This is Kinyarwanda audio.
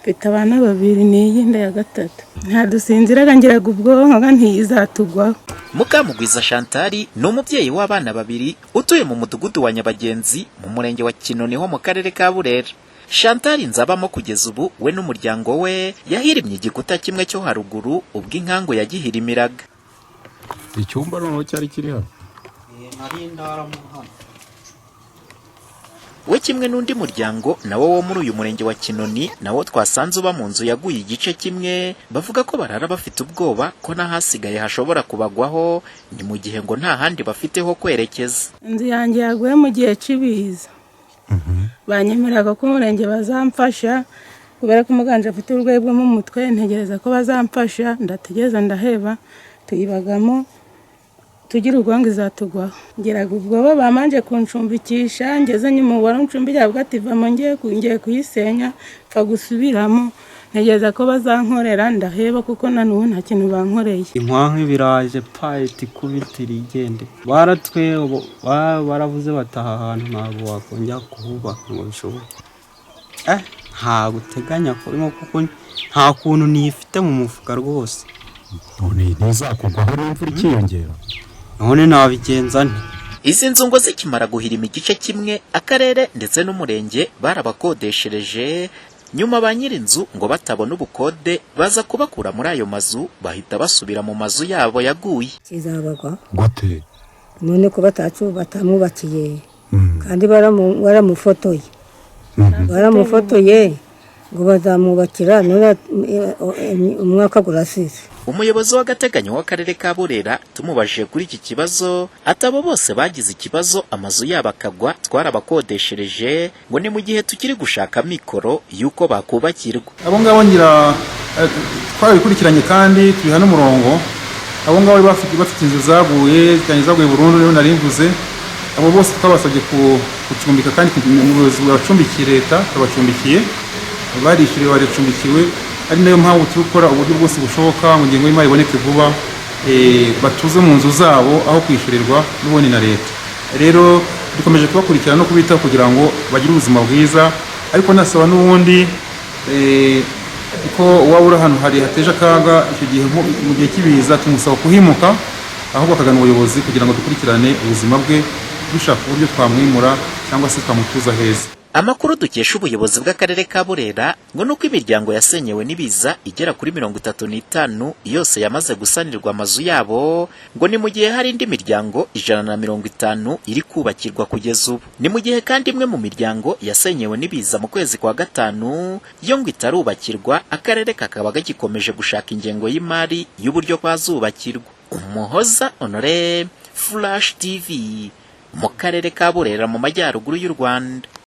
Mfite abana babiri n'iyi nda ya gatatu. Ntadusinziraga, ngiraga ubwonko ntiyizatugwaho. Mukamugwiza Chantal ni umubyeyi w'abana babiri utuye mu mudugudu wa Nyabagenzi mu murenge wa Kinoni ho mu karere ka Burera. Chantal Nzabamo kugeza ubu we n'umuryango we yahirimye igikuta kimwe cyo haruguru ubwo inkangu yagihirimiraga. Icyumba noneho cyari kiri hano. Nari ndaramo hano. We kimwe n'undi muryango nawo wo muri uyu murenge wa Kinoni, nawo twasanze uba mu nzu yaguye igice kimwe, bavuga ko barara bafite ubwoba ko n'ahasigaye hashobora kubagwaho, ni mu gihe ngo nta handi bafite ho kwerekeza. Inzu yanjye yaguye mu gihe cy'ibiza. Banyemeraga ko umurenge bazamfasha kubera ko umuganje afite uburwayi bwo mu mutwe. Ntegereza ko bazamfasha, ndategereza ndaheba. Tuyibagamo tugira ubwonko izatugwaho. Ngiraga ubwoba. Bamanje kuncumbikisha, ngeze nyuma wari uncumbikiye avuga ati: "Vamo, ngiye kuyisenya." Mpfa gusubiramo, ntegereza ko bazankorera ndaheba, kuko na n'ubu nta kintu bankoreye. Inkwankwa ibiraje payiti ikubitira igende. Baratwe baravuze bataha ahantu ntabwo wakongera kuhubaka ngo bishoboke. Ntabwo uteganya kurimo kuko nta kuntu nifite mu mufuka rwose. None ntizakugwaho n'imvura ikiyongera? None nabigenza nte? Izi nzu ngo zikimara guhirima igice kimwe, akarere ndetse n'umurenge barabakodeshereje. Nyuma ba nyir'inzu ngo batabona ubukode baza kubakura muri ayo mazu, bahita basubira mu mazu yabo yaguye. Kizabagwa. Gute? None ko batacu batamwubakiye kandi baramufotoye, baramufotoye ngo bazamwubakira, none umwaka urasize. Umuyobozi w'agateganyo w'akarere ka Burera tumubajije kuri iki kibazo, ati: "Abo bose bagize ikibazo amazu yabo akagwa twarabakodeshereje," ngo ni mu gihe tukiri gushaka mikoro y'uko bakubakirwa. Abo ngabo ngira twarabikurikiranye kandi tubiha n'umurongo. Abo ngabo bari bafite inzu zaguye cyane, zaguye burundu, niyo nari mvuze. Abo bose twabasabye gucumbika kandi ubuyobozi bwabacumbikiye, leta turabacumbikiye, barishyuriwe, baracumbikiwe, ari nayo mpamvu turi gukora uburyo bwose bushoboka ngo ingengo y'imari iboneke vuba, batuze mu nzu zabo aho kwishyurirwa n'ubundi na leta. Rero dukomeje kubakurikirana no kubitaho kugira ngo bagire ubuzima bwiza, ariko nasaba n'ubundi ko waba uri ahantu hari hateje akaga icyo gihe mu gihe cy'ibiza, tumusaba kuhimuka ahubwo akagana ubuyobozi kugira ngo dukurikirane ubuzima bwe, dushaka uburyo twamwimura cyangwa se twamutuza heza. Amakuru dukesha ubuyobozi bw'akarere ka Burera ngo nuko imiryango yasenyewe n'ibiza igera kuri 35 yose yamaze gusanirwa amazu yabo, ngo ni mu gihe hari indi miryango 150 iri kubakirwa kugeza ubu. Ni mu gihe kandi imwe mu miryango yasenyewe n'ibiza mu kwezi kwa gatanu yo ngo itarubakirwa, akarere kakaba gagikomeje gushaka ingengo y'imari y'uburyo bazubakirwa. Umuhoza Honore, Flash TV, mu karere ka Burera mu majyaruguru y'u Rwanda.